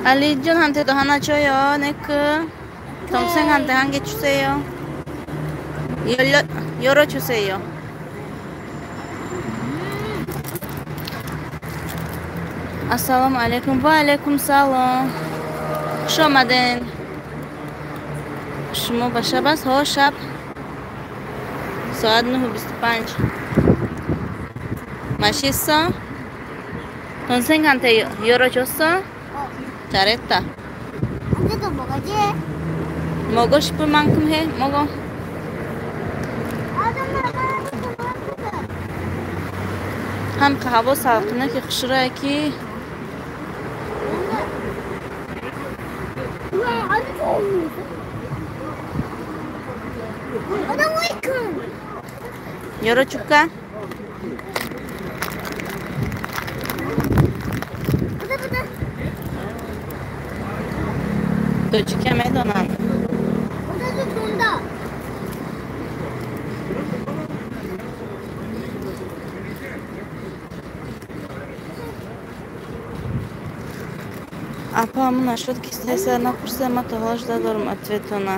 알리준한테도 하나 줘요. 네크 동생한테 한 개 주세요. 열어주세요. Ассалому алайкум. Ва алайкум салом. Хуш омаден. Шумо ба шаб аст? Ҳо, шаб. Соат 9:25. 맛있어? 동생한테 열어줬어? 잘했다. 언제도 먹어지? 먹고 싶을 만큼 해. 먹어. ҳам ҳаво салқинаки хушрӯя ки 열어줄까? Тоҷикия медонанд. Апа, ҳамун нашуд кистаи сар напурсед, ман то ҳоло жда дорам ответона.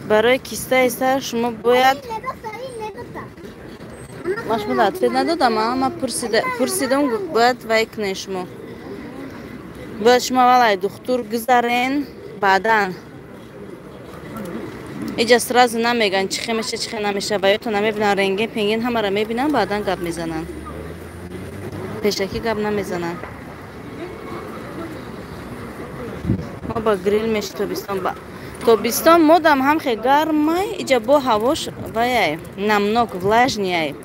Барои кистаи сар шумо бояд ман шумо ответ надодам, ман пурсидам, бояд вай кунед шумо. Бояд шумо аввал ай духтур гузарен, баъдан. Иҷа сразу намеган чӣ хе меша, чӣ хе намеша, ва ёто намебинан, рентген, пенген ҳамаро мебинан, баъдан гап мезананд. Пешакӣ гап намезананд. Мо ба грил меши тобистон. Тобистон модам ҳам хе гармай, иҷа бо ҳавош ваяй, намнок, влажный.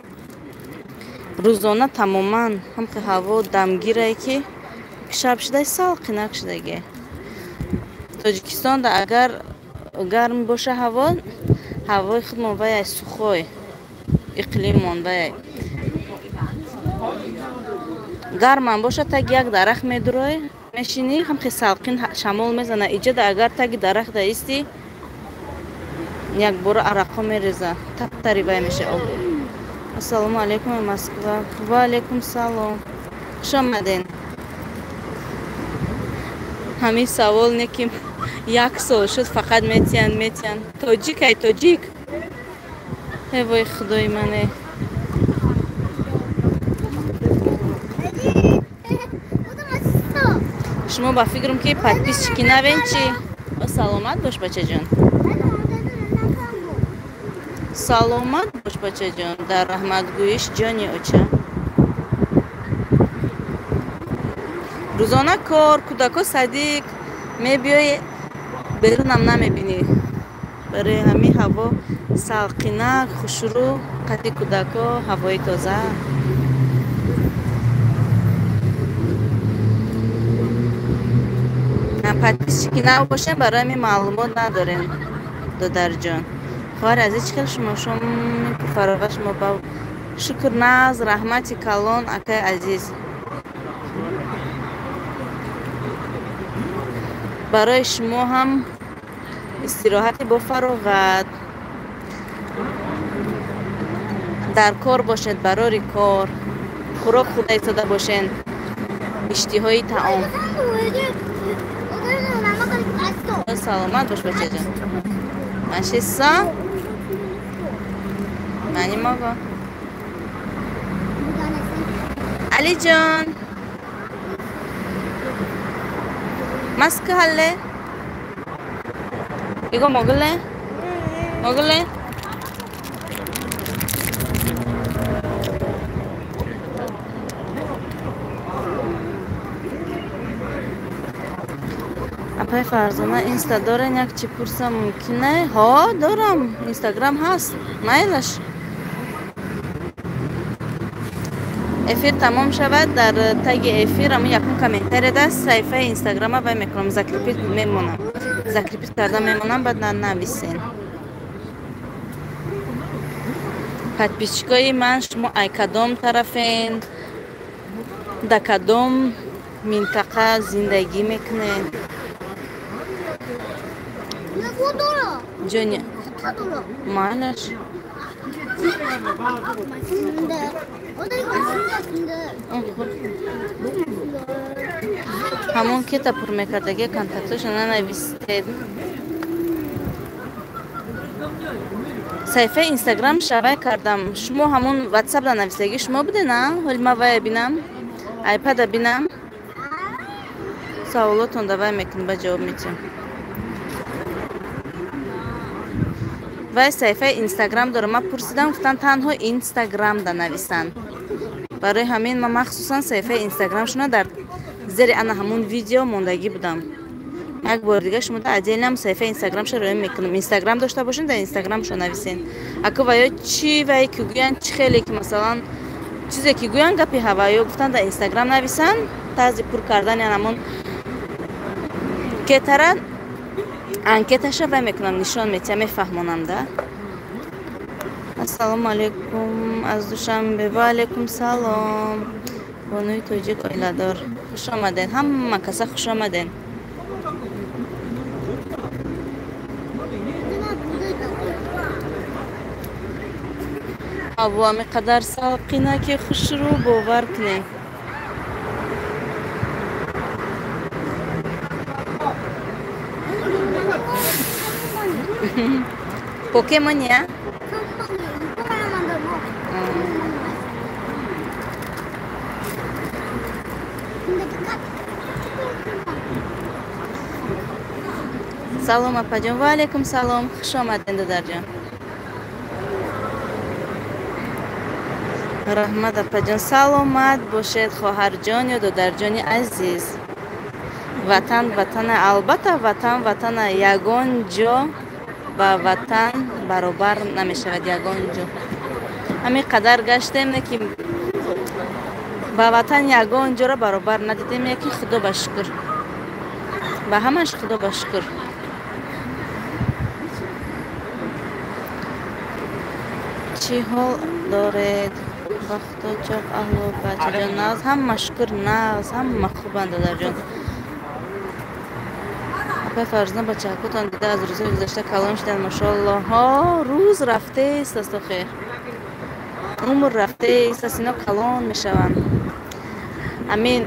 Рӯзона тамоман ҳам хе ҳаво дамгирай ки шаб шудай салқинак шудаги. Тоҷикистонда агар гарм боша ҳаво, ҳавои худмон ваяй сухой, иқлиммон ваяй. Гармам боша таги як дарахт медурой, мешинӣ, ҳам хе салқин шамол мезана. Иҷода агар таги дарахт даисти, якбора арақҳо мереза, таптари вай меша об. Ассалому алайкум, Москва. Ва алайкум салом. Хуш омаден. Ҳамин савол не ки як сол шуд фақат метиҳанд, метиҳанд. Тоҷик ай тоҷик. Э вой худои мане. Шумо ба фикрам ки подписчики навен чи? О, саломат бош бачаҷон. Саломат бош бачаҷон. Дар раҳматгӯиш ҷони оча. Рӯзона кор, кӯдако садик, мебиёи берунам намебинӣ. Барои ҳамин ҳаво салқинак, хушрӯ, қадди кӯдако, ҳавои тоза. Подписчики нав бошем, барои ҳамин маълумот надорем, додарҷон. Хоҳари азиз, чӣ хел шумо? Шоми пурфароға шумо ба шукр, наз, раҳмати калон, акаи азиз. Барои шумо ҳам истироҳати бо фароғат. Дар кор бошед, барори кор. Хӯрок хӯрда истода бошед, иштиҳои таом. Саломат бош бачаҷон. 맛있어? 많이 먹어. 알리존, 마스크 할래? 이거 먹을래? 먹을래? Апай Фарзона, инста дорен, як чӣ пурсам мумкин е? Ҳо, дорам, инстаграм ҳаст, майлаш. Эфир тамом шавад, дар таги эфир ҳамун якум комментария даст саҳифаи инстаграма вай мекунам, закрепить мемонам. Закрепить карда мемонам, баъд нанависен. Подписчикои ман, шумо ай кадом тарафен, да кадом минтақа зиндагӣ мекунед? Ҷони майлаш. Ҳамон кета пур мекардаги контактошо нанавистед. Саҳифаи инстаграм шавай кардам. Шумо ҳамон ватсап нанавистаги шумо буде, на? Ҳоли ман вая бинам, айпада бинам. Саволотон давай мекунем, ба ҷавоб метиҳем. Вай саҳифаи инстаграм дорам. Ман пурсидам, гуфтанд танҳо инстаграмда нависанд. Барои ҳамин ман махсусан саҳифаи инстаграмшона дар зери ана ҳамун видео мондагӣ будам. Як бори дига шумо да отдельно саҳифаи инстаграмша роя мекунам. Инстаграм дошта бошед, дар инстаграмшо нависен. Аку ваё чӣ вай ки гӯянд, чӣ хеле ки масалан чизе ки гӯянд гапи ҳаваё гуфтанд дар инстаграм нависанд, тарзи пур кардани ҳамон кетара анкеташа вай мекунам, нишон метиҳам, мефаҳмонам да. Ассалому алайкум аз Душанбе. Ва алайкум салом. Бонуи тоҷик оиладор. Хуш омадед. Ҳама каса хуш омадед. Ҳаво ҳамин қадар салқина ки хушрӯ бовар кунед. Покемония? Салом апаҷон. Ва алайкум салом. Хуш омадед додарҷон. Раҳмат апаҷон. Саломат бошед хоҳарҷон ё додарҷони азиз. Ватан ватана, албатта ватан ватана, ягон ҷо ба ватан баробар намешавад, ягон ҷо. Ҳамин қадар гаштем, ки ба ватан ягон ҷоро баробар надидем, яки худо ба шукр. Ба ҳамаш худо ба шукр. Чӣ ҳол доред? Ба худо чоқ аҳлу бачаҷон нағз, ҳама шукр нағз, ҳама хубанд додарҷон. Апай Фарзона, бачаҳакотон дида аз рӯзҳои гузашта калон шуданд, машоалло. Ҳо, рӯз рафтест аст охир. Умр рафтест аст, ино калон мешаванд. Ҳамин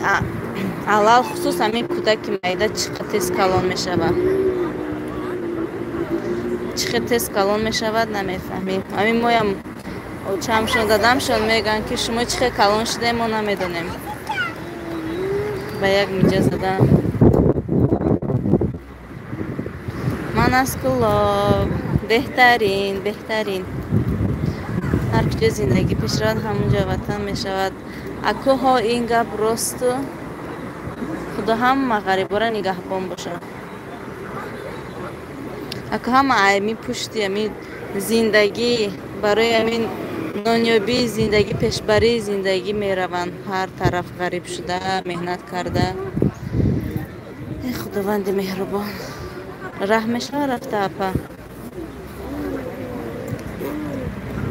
алал хусус ҳамин кӯдаки майда чӣ қадр тез калон мешавад. Чӣ қадр тез калон мешавад намефаҳмем. Ҳамин моям очамшон, дадамшон мегӯянд ки шумо чӣ қадр калон шудаем, мо намедонем. Ба як миҷа задан. Ман аз Кӯлоб. Беҳтарин, беҳтарин. Ҳар куҷо зиндагӣ пеш равад, ҳамон ҷо ватан мешавад. Акуҳо ин гап росту. Худо ҳама ғарибора нигаҳбон бошад. Аку ҳама ами пушти ами зиндагӣ барои амин нонёбии зиндагӣ, пешбарии зиндагӣ мераванд. Ҳар тараф ғариб шуда, меҳнат карда. Э Худованди меҳрубон. Раҳ мешава рафта апа.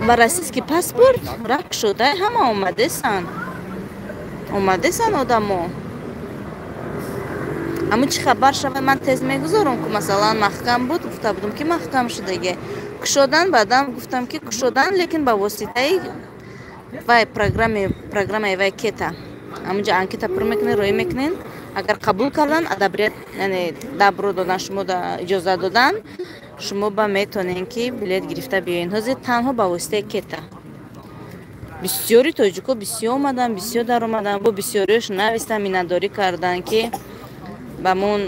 Ба российский паспорт рак шуда, ҳама омадесанд. Омадесанд одамо. Ҳамун чӣ хабар шавад, ман тез мегузорам ку, масалан маҳкам буд, гуфта будам ки маҳкам шудаге. Кушодан, баъдан гуфтам ки кушодан, лекин ба воситаи вай программаи вай кета. Ҳамунҷо анкета пур мекунед, роӣ мекунед. Агар қабул кардан, одобрят, яъне добро додан, шумо иҷозат додан, шумо ба метонед ки билет гирифта биёед. Ҳозир танҳо ба воситаи кета. Бисёри тоҷико бисёр омадан, бисёр даромадан, бо бисёриёш навистан, миннатдорӣ кардан ки ба мон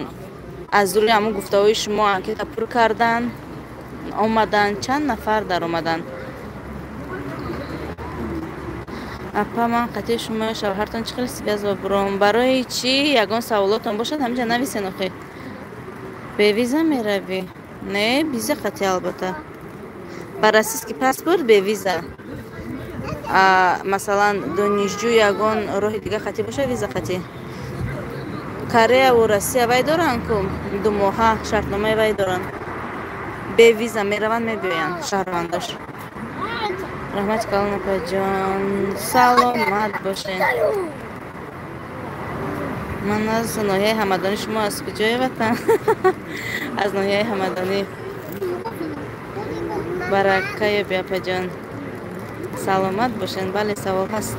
аз рӯи ҳамон гуфтаҳои шумо анкета пур кардан, омадан, чанд нафар даромадан. Апа, ман қатъи шумо шавҳартон чӣ хел связь ва буром? Барои чӣ ягон саволотон бошад, ҳаминҷа нависен охи. Бе виза меравӣ? Не, виза қатъи албатта. Ба российский паспорт бе виза. Масалан, донишҷӯ ягон роҳи дига қатъӣ боша, виза қатъӣ. Кореяву Россия вай доранд ку 2 моҳа шартномаи вай доранд. Бе виза мераванд, мебиёянд шаҳрвандош. Раҳмати калон, апаҷон, саломат бошед. Ман аз ноҳияи Ҳамадонӣ, шумо аз куҷои ватан? Аз ноҳияи Ҳамадонӣ. Барака ёби, апаҷон, саломат бошед. Бале, савол ҳаст,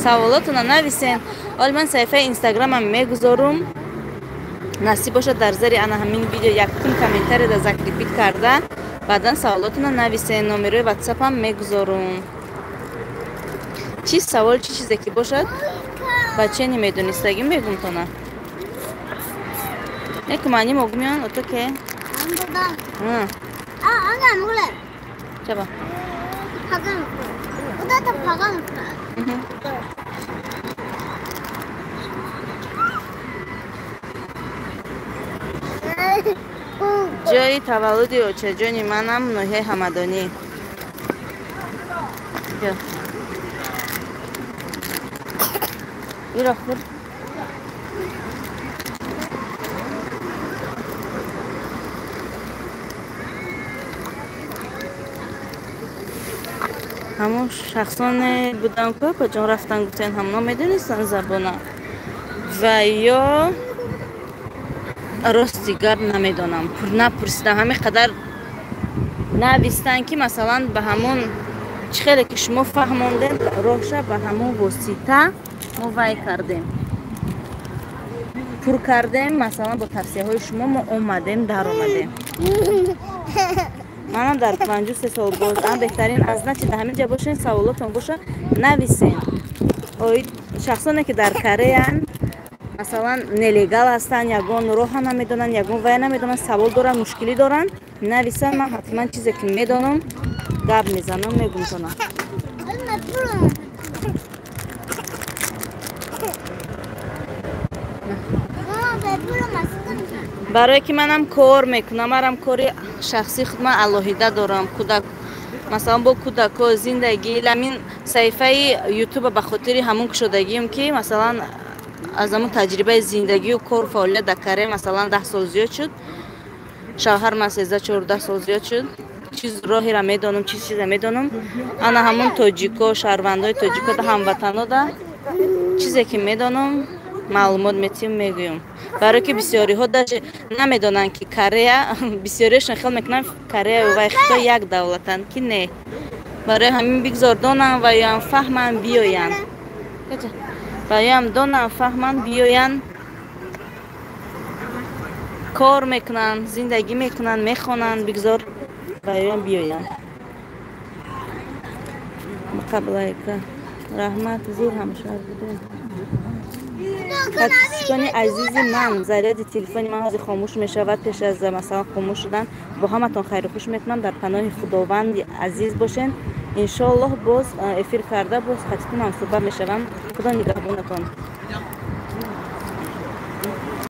саволотона нависен. Оли ман саҳифаи инстаграмам мегузорум, насиб бошад, дар зери ана ҳамин видео якум комментарияда закрепить карда, баъдан саволотона нависен. Номерои ватсапам мегузорум. Чӣ савол, чӣ чизе ки бошад, бача немедонистагӣ мегумтона. Неку 많이 먹으면 어떡해? 안 먹어. 응. 아, 아가 안 먹을래. 잡아. 박아 놓고. 오다다 박아 놓고. Ҷои таваллуди очаҷони манам ноҳияи Ҳамадонӣ. Иро хӯр. Ҳамон шахсоне буданд ку, апаҷон, рафтан гуфтен, ҳамоно медонистанд забона ва ё рости гап намедонам, напурсидам. Ҳамин қадар навистанд, ки масалан ба ҳамон чӣ хеле ки шумо фаҳмондем роҳша, ба ҳамон восита мо вай кардем, пур кардем. Масалан, бо тавсияҳои шумо мо омадем, даромадем. Манам дар 53 сол боз ам беҳтарин аз начи дар ҳамин ҷа бошен, саволотон боша, нависен. Оид шахсоне ки дар Кореян, масалан, нелегал ҳастанд, ягон роҳа намедонанд, ягон вая намедонанд, савол доранд, мушкилӣ доранд, нависанд. Ман ҳатман чизе ки медонам, гап мезанам, мегумтонам. 엄마 풀어. 엄마 배불러 맛있던데. Барое ки манам кор мекунам, марам кори шахсии худ ман алоҳида дорам, кӯдак, масалан, бо кӯдако зиндагӣ. Ламин саҳифаи ютуба ба хотири ҳамон кушодагием, ки масалан аз ҳамон таҷрибаи зиндагию кор, фаъолият дар Корея, масалан, 10 сол зиёд шуд, шавҳар ман 13-14 сол зиёд шуд, чиз роҳеро медонам, чиз чиза медонам. Ана ҳамон тоҷико, шаҳрвандои тоҷико да, ҳамватанода чизе ки медонам, маълумот метиҳам, мегӯям. Барое ки бисёриҳо даже намедонанд, ки Корея, бисёриашон хел мекунанд, Корея ва Хитой як давлатанд, ки не. Барои ҳамин бигзор донанд ва ёам фаҳманд, биёянд, ва ёам донанд, фаҳманд, биёянд, кор мекунанд, зиндагӣ мекунанд, мехонанд, бигзор ва ёам биёянд. Қаблайка раҳмат, зур ҳамшаҳр будем. Подписчикони азизи ман, заряди телефони ман ҳозир хомӯш мешавад. Пеш аз, масалан, хомӯш шудан бо ҳаматон хайрухуш мекунам. Дар паноҳи Худованди азиз бошен. Иншоаллоҳ, боз эфир карда, боз хатитонам суҳбат мешавам. Худо нигаҳбонатон.